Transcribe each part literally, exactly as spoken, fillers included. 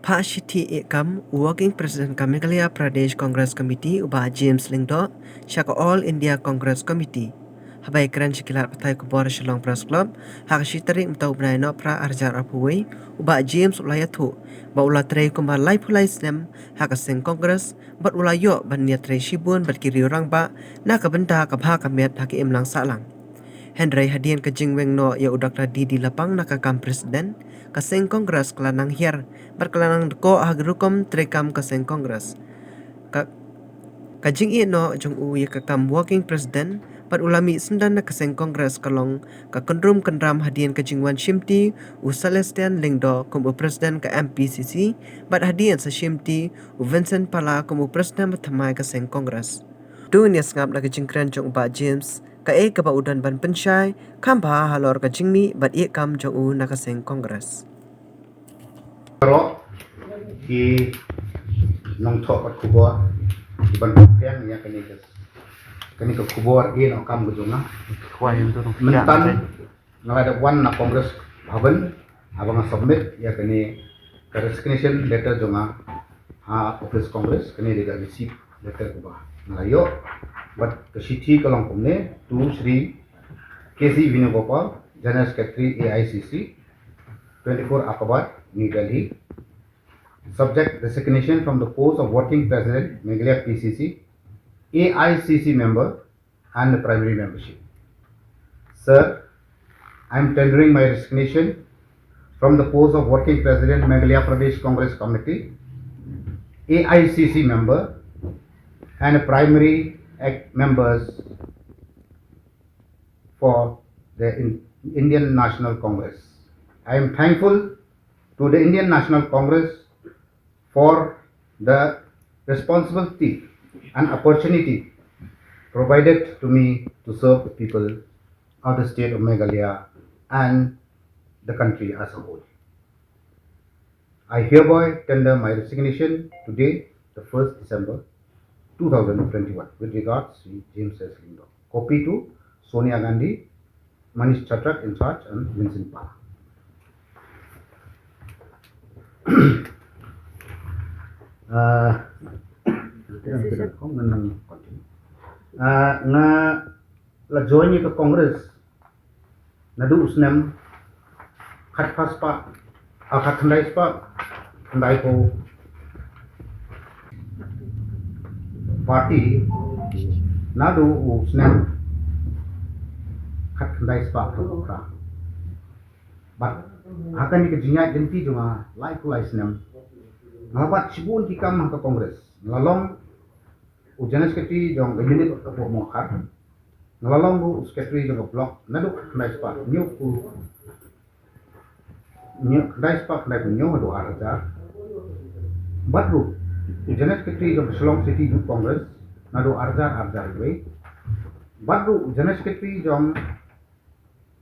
Phah shithi ïehkam u Working President ka Meghalaya Pradesh Congress Committee u Bah James Lyngdoh sha ka All India Congress Committee. Haba ïakren sha ki lad pathai khubor ha Shillong Press Club ha ka shi tarik mynta u bnai Nohprah ar hajar arphew wei, u Bah James u la ïathuh ba u la trei kumba laiphew lai snem ha ka seng Congress bad u la ïoh ban ïatrei shibun bad ki riew rangbah na ka bynta ka bha ka miat ha ka imlang sahlang. Hynrei hadien ka jingweng noh ïa u Doctor D D Lapang na ka kam President, ka seng Congress ka la nang hiar bad ka la nang dkoh ha ka rukom treikam ka seng Congress. Ka, ka jingïeh noh jong u ïa ka kam Working President bad u la mih syndon na ka seng Congress ka long ka kynrum kynram hadien ka jingwan shimti u Celestine Lyngdoh kum u President ka M P C C bad hadien sa shimti u Vincent Pala kum u President ba thymmai ka seng Congress. To ngin ïa sngap na ka jingkren jong u Bah James, kaei kaba u don ban pynshai kham bha halor ka jingmih bad ïehkam jong u na ka seng Congress. Baroh ki nongthoh bad khubor, ki ban pynphriang ïa kane ka, kane ka khubor ïehnoh kam ka jong nga. Mynta nga la dep wan na Congress Bhavan, haba nga submit ïa kane ka resignation letter jong nga ha office Congress, kane dei ka receipt letter kaba nga la ïoh. Bad ka shithi ka long kumne: to Shri K C Venugopal, General Secretary A I C C, twenty-four Akbar, New Delhi. Subject: resignation from the post of Working President, Meghalaya P C C, A I C C member, and the primary membership. Sir, I am tendering my resignation from the post of Working President, Meghalaya Pradesh Congress Committee, A I C C member, and a primary act members for the In-, Indian National Congress. I am thankful to the Indian National Congress for the responsibility and opportunity provided to me to serve the people of the state of Meghalaya and the country as a whole. I hereby tender my resignation today, the first December two thousand twenty-one. With regards, Shri James S Lyngdoh. Copy to Sonia Gandhi, Manish Chhatrak in charge, and Vincent Pala. Ah, ah, nga la join ïa ka Congress naduh u snem khatphra spah, ah, khatkhyndai spah khyndaiphew. Party naduh u snem khatkhyndai spah khatphra. Bad ha kane ka jingïaid lynti jong nga laiphew lai snem, nga la bat shibun ki kam ha ka Congress. Nga la long u General Secretary jong ka unit hapoh Mawkhar. Nga la long ruh u Secretary jong ka block naduh khatkhyndai spah hynñiewphew, hynñiew, khyndai spah khyndaiphew hynñiew haduh ar hajar. Bad ruh u General Secretary jong ka Shillong City Youth Congress naduh ar hajar, ar hajar wei. Bad ruh u General Secretary jong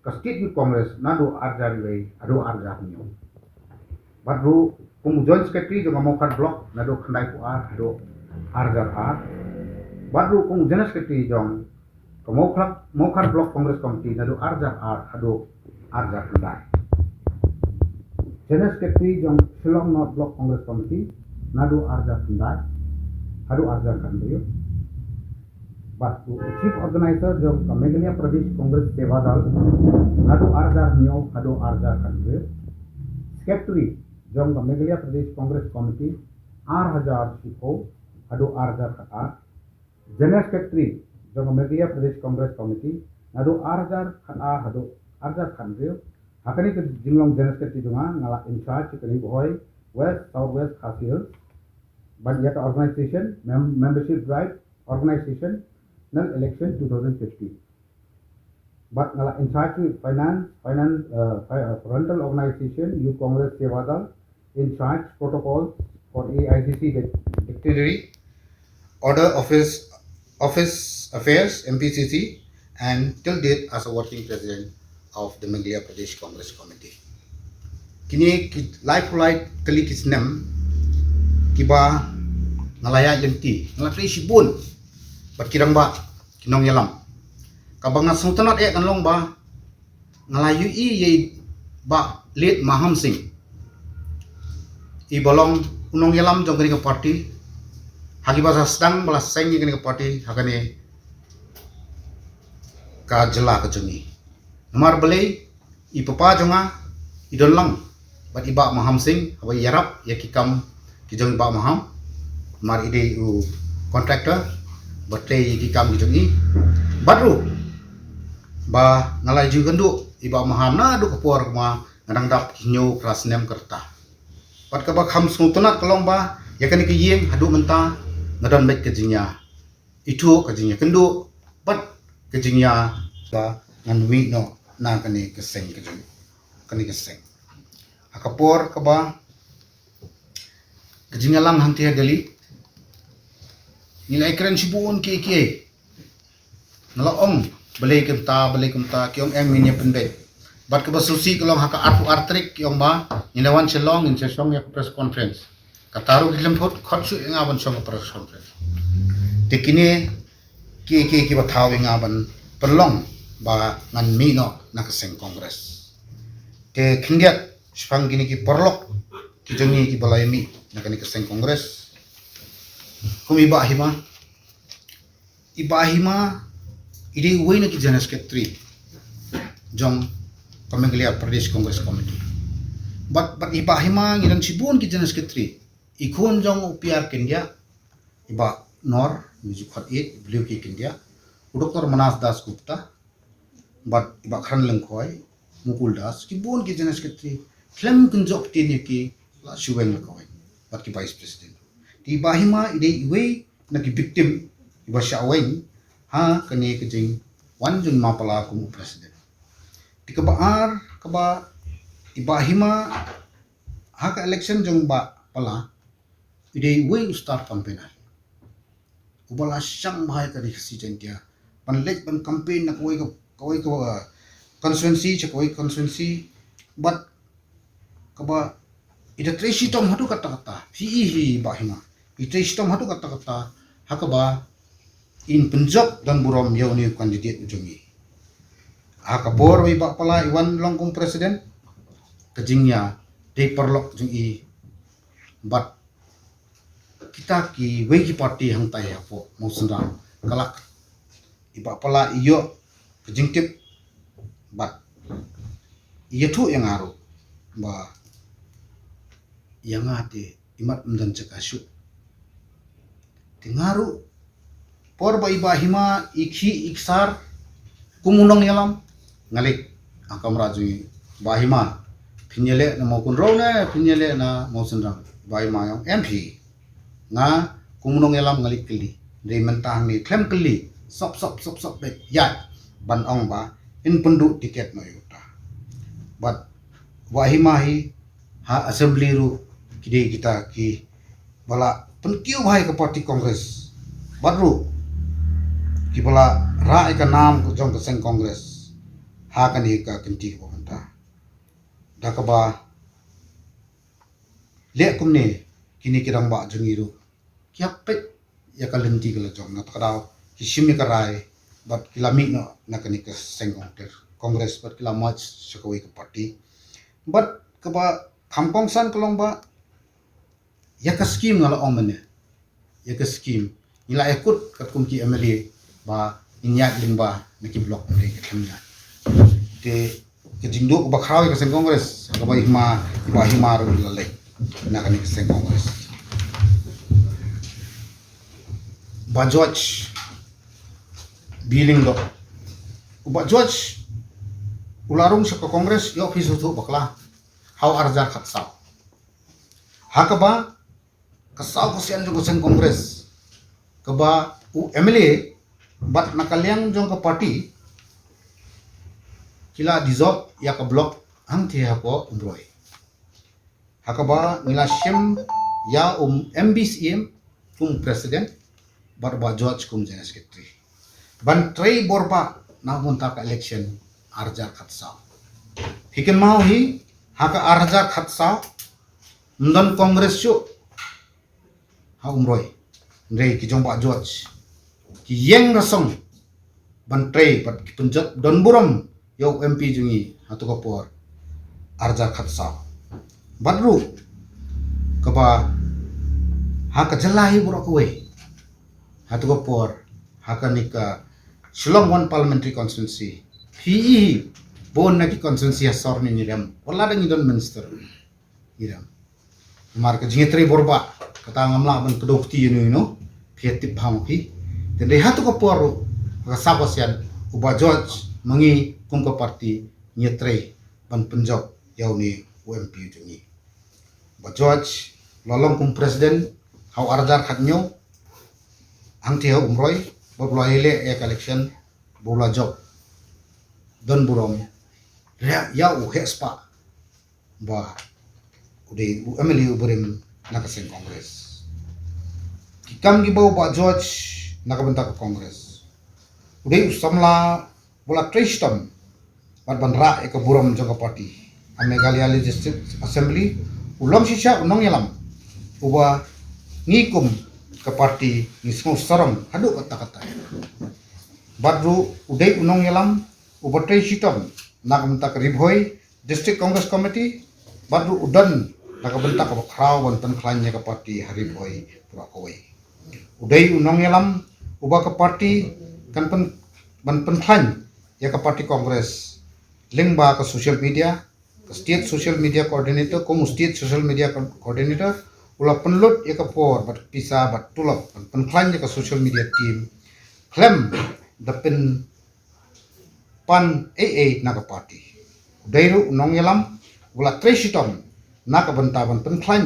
ka State Youth Congress naduh ar hajar wei haduh ar hajar hynñiew. Bad ruh kum u Joint Secretary jong ka Mawkhar Block naduh khyndaiphew ar haduh ar hajar ar. Bad ruh kum u General Secretary jong ka Mawkhar, Mawkhar Block Congress Committee naduh ar hajar ar haduh ar hajar khyndai. General Secretary jong Shillong North Block Congress Committee naduh ar hajar khyndai haduh ar hajar khathynriew. Bad u Chief Organizer jong ka Meghalaya Pradesh Congress Seva Dal naduh ar hajar hynñiew haduh ar hajar khathynriew. Secretary jong ka Meghalaya Pradesh Congress Committee ar hajar shiphew haduh ar hajar khatar. General Secretary jong ka Meghalaya Pradesh Congress Committee naduh ar hajar khatar haduh ar hajar khathynriew. Ha kane ka jinglong General Secretary jong nga, nga la in charge kane ka Bhoi West, South West Khasi Hills. Bad ïa ka organization, mem-, membership drive, organization, and election two thousand fifteen. Bad nga la in charge finance, finance, uh, fi-, uh, frontal organization, Youth Congress Seva Dal, in charge protocol for A I C C dic-, dignitary, order office, office affairs, M P C C, and till date as a working president of the Meghalaya Pradesh Congress Committee. Kine ki laiphew lai tylli ki snem kiba nga la ïaid lynti, nga la trei shibun bad ki rangbah, ki nongïalam. Kaba nga sngewtynnat eh kan long ba nga la ïohi ïa i Bah Late Maham Singh, i ba long u nongïalam jong kane ka party, ha ki ba sa sdang ba la seng ïa kane ka party ha kane ka jylla ka jong i. Namar balei, i papa jong nga i don lang bad i Bah Maham Singh, haba i ïarap ïa ki kam ki jong i Bah Maham, namar i dei u contractor ba trei ïa ki kam ki jong i. Bad ruh ba nga la ju ïakynduh i Bah Maham naduh ka por kaba nga dang dap ki hynñiew phra snem ka rta. Bad kaba kham sngewtynnat ka long ba ïa kane ka ïing haduh mynta nga don beit ka jingïa ithuh, ka jingïakynduh bad ka jingïa ba ngan mih noh na kane ka seng, ka jong kane ka seng. Ha ka por kaba ka jingïalang hangtei ha Delhi, ngi la ïakren shibun kiei kiei. Nga la ong balei kumta, balei kumta, ki ong em ngin ïa pynbeit. Bad kaba sngewsih ka long ha ka arphew ar tarik ki ong ba ngin ïa wan Shillong, ngin ïa shong ïa ka press conference. Kata ruh ki khlem khot, khot shuh ïa nga ban shong ka press conference. Te kine kiei kiei kiba thaw ïa nga ban pynlong ba ngan mih noh na ka seng Congress. Te khyndiat shaphang kine ki paralok ki jong ngi kiba la ïa mih na kane ka seng Congress, kum i Bah Hima, i Bah Hima i dei uwei na ki General Secretary jong ka Meghalaya Pradesh Congress Committee. Bad, bad i Bah Hima ngi don shibun ki General Secretary. I khun jong u P R Kyndiah, i Bah Nor, ngi ju khot ïeit, i Blue K Kyndiah, u Doctor Manas Das Gupta, bad i Bah Kran Lyngkhoi, Mukul Das, ki bun ki General Secretary, khlem kynjoh ktien ïa ki, la shu weng la ka weng bad ki Vice President. Te i Bah Hima i dei iwei na ki victim iba shah weng ha kane ka jingwan jong i Ma Pala kum u President. Te kaba ar, kaba i Bah Hima ha ka election jong i Ma Pala, i dei uwei u star campaigner uba la shang bha ïa ka Ri Khasi Jaiñtia ban leit ban campaign na kawei ka, kawei ka, uh, constituency sha kawei constituency. Bad kaba i da trei shitom haduh katta katta, phi i hi Bah Hima, i trei shitom haduh katta katta ha kaba in pynjop don burom ïa une u candidate u jong i. Ha ka por ba i Bah Pala i wan long kum President, ka jingïa dei paralok jong i bad kita kiwei ki party hangtai hapoh Mawsynram ka lak. I Bah Pala i ïoh ka jingtip bad i ïathuh ïa nga ruh ba ïa nga te i mat ym don jaka shuh. Te nga ruh por ba i Bah Hima i khih i ksar kum u nongïalam, nga leit ha kamra jong i, Bah Hima, phin ïaleh na Mawkynrew ne phin ïaleh na Mawsynram? Bah Hima i ong em phi, nga kum u nongïalam nga leit kylli. Dei mynta hangne khlem kylli, sop sop sop sop beit ïaid ban ong ba in pynduh tiket noh ïa uta. Bad Bah Hima hi ha assembly ruh ki dei kita ki ba la pynkiew bha ïa ka party Congress bad ruh kiba la rah ïa ka nam jong ka seng Congress ha kane ka kynti kaba mynta. Da kaba leh kumne, kine ki rangbah jong ngi ruh ki hap peit ïa ka lynti ka la jong, na kata ka daw ki shim ïa ka rai bad ki la mih noh na kane ka seng Congress bad ki la merge sha kawei ka party. Bad kaba kham kongsan ka long ba ïa ka scheme nga la ong mynne, ïa ka scheme ngi la ïakut katkum ki M L A ba ngin ïaid lyngba na ki block, hynrei ka khlem ïaid. Te ka jingduh kaba khraw ïa ka seng Congress, kaba i Hima, i Bah Hima ruh la leit na kane ka seng Congress. Bah George B Lyngdoh, u Bah George u la rung sha ka Congress ïoh phi suthuh bakla ha u arhajar khatsaw. Ha kaba ka saw ka sian jong ka seng Congress, kaba u M L A bad na ka liang jong ka party ki la dissolve ïa ka block hangtei hapoh Umroi. Ha kaba ngi la shim ïa u M B C M kum president bad Bah George kum general secretary ban trei bor ba na mynta ka election arhajar khatsaw. Phi kynmaw hi, ha ka arhajar khatsaw ym don Congress shuh ha Umroi. Hynrei ki jong Bah George ki ïeng rasong ban trei bad ki pynjot don burom ïa u M P jong ngi ha tu ka por arhajar khatsaw. Bad ruh kaba ha ka jylla hi baroh kawei, ha tu ka por, ha kane ka Shillong One Parliamentary Constituency, phi i hi bun na ki constituency ha sor ne ngi rem, wat la da ngi don minister ngi rem. Namar ka jingïatrei bor ba kata ngam lah ban kdew kti ïa no ïa no, phi ïa tip bha ma phi. Te dei ha tu ka por ruh, ha ka saw ka sien, u Bah George ma ngi kum ka party ngi ïatrei ban pynjop ïa une u M P u jong ngi. Bah George u la long kum president ha u ar hajar khathynñiew, hangtei ha Umroi, bad u la ïaleh ïa ka election, bad u la jop don burom ïa u heh spah ba u dei u M L A uba rim na ka seng Congress. Ki kam kiba u Bah George na ka bynta ka Congress, u dei u samla uba la trei shitom bad ban rah ïa ka burom jong ka party ha Meghalaya Legislative Assembly. U long shisha u nongïalam uba ngi kum ka party ngi sngew sarong haduh katta katta. Bad ruh u dei u nongïalam uba trei shitom na ka bynta ka Ri Bhoi District Congress Committee, bad ruh u don na ka bynta kaba khraw ban pynkhlaiñ ïa ka party ha Ri Bhoi baroh kawei. U dei u nongïalam uba ka party kan pyn, ban pynkhlaiñ ïa ka party Congress lyngba ka social media, ka State Social Media Coordinator, kum u State Social Media Co-, Coordinator, u la pynlut ïa ka por bad pisa bad tulop ban pynkhlaiñ ïa ka social media team khlem da pyn pan ei ei na ka party. U dei ruh u nongïalam uba la trei shitom na ka bynta ban pynkhlaiñ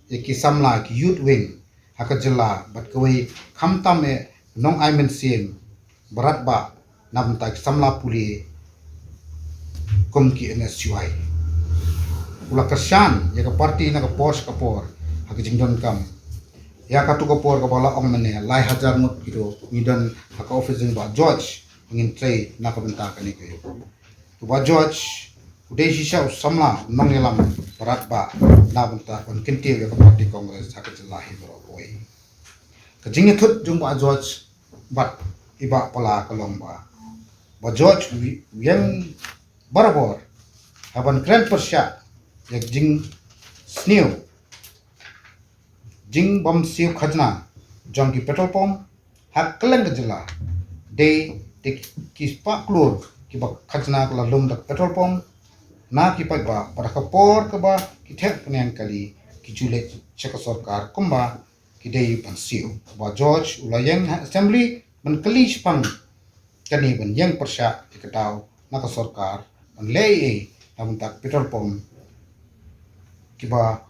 ïa ki samla, ki youth wing ha ka jylla bad kawei khamtam eh u nongai mynsiem ba radbah na bynta ki samla pule kum ki N S U I. U la kyrshan ïa ka party na ka por sha ka por ha ka jingdonkam. Ïa katu ka por kaba la ong mynne, lai hajar ngut kito ngi don ha ka office jong Bah George, ngin trei na ka bynta kane ka ïing. U Bah George u dei shisha u samla, u nongïalam ba radbah na bynta ban kyntiew ïa ka party Congress ha ka jylla hi baroh kawei. Ka jingïathut jong Bah George bad i Bah Pala ka long ba, Bah George u ïeng barabor ha ban kren pyrshah ïa ka jingsniew, jingbym siew khajna jong ki petrol pump ha kylleng ka jylla. Dei te ki spah klur kiba khajna ka la lum da ka petrol pump na ki paidbah, bad ha ka por kaba ki thep pynïaid kali ki ju leit sha ka sorkar kumba ki dei ban siew. Bah George u la ïeng ha assembly ban kylli shaphang kane, ban ïeng pyrshah ïa ka daw na ka sorkar ban leh ei ei na bynta ka petrol pump kiba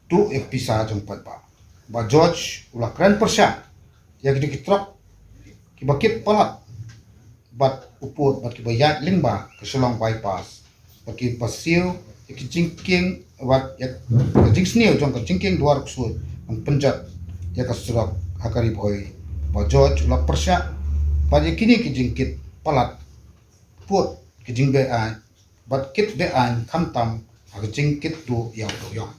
tuh ïa ka pisa jong paidbah. Bah George u la kren pyrshah ïa kito ki trok kiba kit palat bad u pud bad kiba ïaid lyngba ka Shillong Bypass, bad kiba siew ïa ka jingkieng, bad ïa ka jingsniew jong ka jingkieng duwar ksuid ban pynjot ïa ka surok ha ka Ri Bhoi. Bah George u la pyrshah bad ïa kine ki jingkit palat, pud ki jingbeh aiñ bad kit beh aiñ khamtam ha ka jingkit duh ïa u dewïong.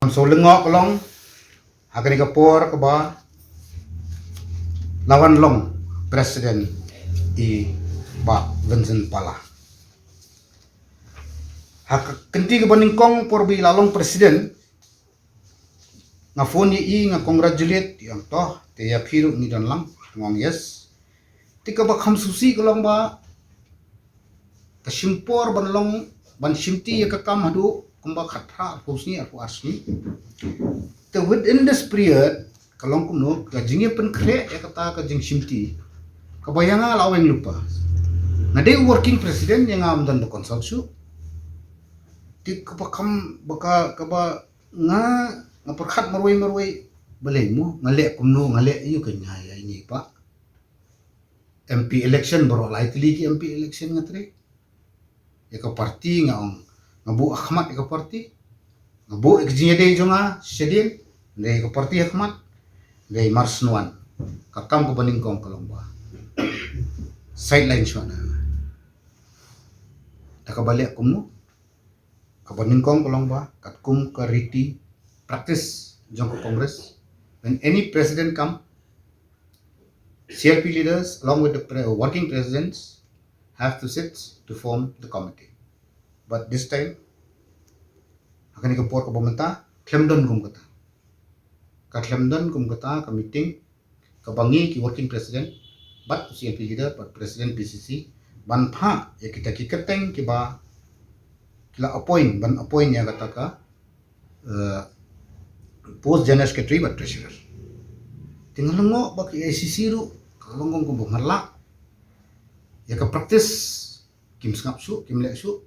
Kam shu lyngngoh ka long ha kane ka por kaba la wan long president i Bah Vincent Pala. Ha ka kynti kaba nyngkong por ba i la long president, nga phone ïa i, nga congratulate, i ong to te ïa phi ruh ngi don lang, nga ong yes. Te kaba kham sngewsih ka long ba ka shim por ban long, ban shimti ïa ka kam haduh kumba khatphra, arphew sngi, arphew ar sngi. Te within this period ka long kumno ka jingïapynkhreh ïa kata ka jingshimti, kaba ïa nga la weng lypa. Nga dei working president, ïa nga ym don ba consult shuh. Te kaba kham, ba ka, kaba nga, nga pyrkhat marwei marwei, balei mo nga leh kumno, nga leh ïa ka nya ïa ini pa. M P election baroh lai tylli ki M P election nga trei. Ïa ka party nga ong, nga buh ha khmat ïa ka party. Nga buh ïa ka jingïadei jong nga shadien, hynrei ïa ka party ha khmat. Hynrei mar shen wan, ka kam kaba nyngkong ka long ba sideline shuwa na nga. Da kaba leh kumno? Kaba nyngkong ka long ba katkum ka riti practice jong ka Congress, when any president come, C L P leaders along with the pre-, working presidents have to sit to form the committee. But this time, Ha kane ka por kaba mynta khlem don kum kata. Ka khlem don kum kata ka meeting kaba ngi ki working president bad C L P leader bad president P C C ban phah ïa kita ki kyrteng kiba ki la appoint, ban appoint ïa kata ka, eh, post general secretary bad treasurer. Te nga long ba ki A I C C ruh ka long kong kumba ngan lah ïa ka practice, kim sngap shuh, kim leh shuh.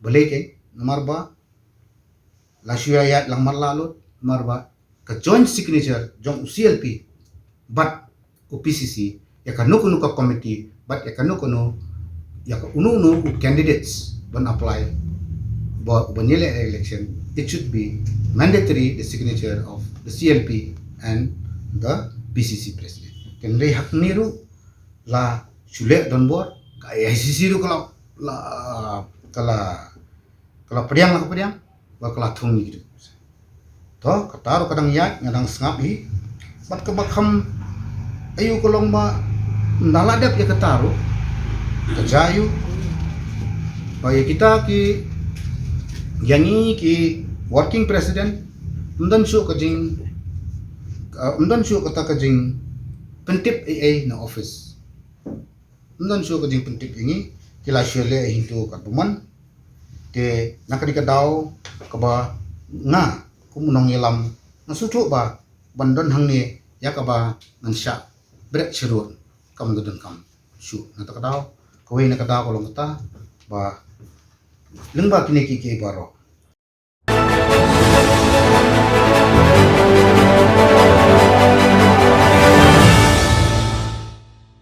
Balei? Namar ba la shu ïaid lang marla lut, namar ba ka joint signature jong u C L P bad u P C C ïa kano kano ka committee bad ïa kano kano, ïa ka uno uno u candidates ban apply ba, ban ïaleh election, it should be mandatory the signature of the C L P and the P C C president. Hynrei hangne ruh la shu leh donbor, ka A I C C ruh ka la, la, ka la, ka la pdiang, la ka pdiang, ba ka la thung ïa ki. To, kata ruh ka dang ïaid, nga dang sngap hi. Bad kaba kham aiu ka long ba ynda la dep ïa kata ruh, ka jia aiu ba ïa kita ki, ïa ngi ki working president, ym don shuh ka jing, ym don shuh kata ka jingpyntip ei ei na office. Ym don shuh ka jingpyntip ïa ngi, ki la shu leh hi to ka bymman. Te na kane ka daw kaba nga kum u nongïalam nga sngewthuh ba ban don hangne ïa kaba ngan shah bret sharud kam da donkam shuh. Na kata ka daw, kawei na ka daw ka long kata ba lyngba kine kiei kiei baroh